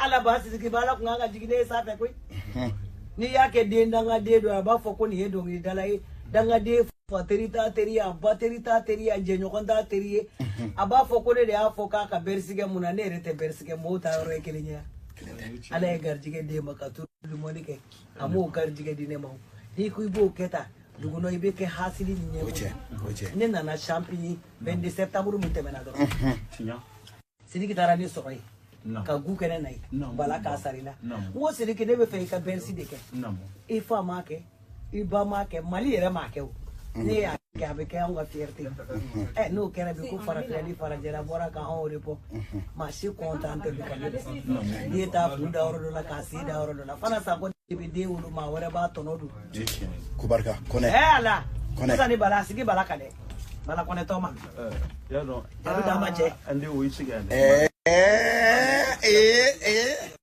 Ala ba Sidiki Bala kun kan ka jigin ne ye sanfɛ koyi. N'i y'a kɛ den dangaden dɔ ye, a b'a fɔ ko nin ye dɔnkilidala ye. Dangaden fa teri t'a teri ye, a ba teri t'a teri ye, a jɛɲɔgɔn t'a teri ye. A b'a fɔ ko ne de y'a fɔ k'a ka Bercy kɛ. Mun na ne yɛrɛ tɛ Bercy kɛ? Mɔgɔw ta yɔrɔ ye kelen ye. Ala ye garijɛgɛ d'e ma ka turu kɛ, a m'o garijɛgɛ di ne ma. N'i ko i b'o kɛ tan dugu, i bɛ kɛ hasidi ni ɲɛ. Ne nana Champigny 22 septembre min tɛmɛna dɔrɔn, Sidiki taara ne sɔrɔ yen ka gu kɛnɛ na yen. Bala k'a sari la, n ko: "Sidiki, ne bɛ fɛ i ka Bercy de kɛ. I fa m'a kɛ, i ba m'a kɛ, Mali yɛrɛ m'a kɛ. O ne y'a kɛ, a bɛ kɛ anw ka fierté. Ɛ, n'o kɛra bi, ko farafinna ni farajɛla bɔra ka anw de bɔ, maa si content tɛ bi ka ne bɔ. N'i ye taa kun da yɔrɔ dɔ la, k'a sen da yɔrɔ dɔ la fana, sa ko de bɛ den wolo, maa wɛrɛ b'a tɔnɔ dun. Kubarika Kɔnɛ. Ɛ ala. Kɔnɛ. Sisan ni Bala sigi, Bala kan dɛ, Bala Kɔnɛ tɔ ma. Y'a dɔn. A bɛ d'an ma cɛ. An den o y'i sigi yan dɛ. Ɛɛ ee ee.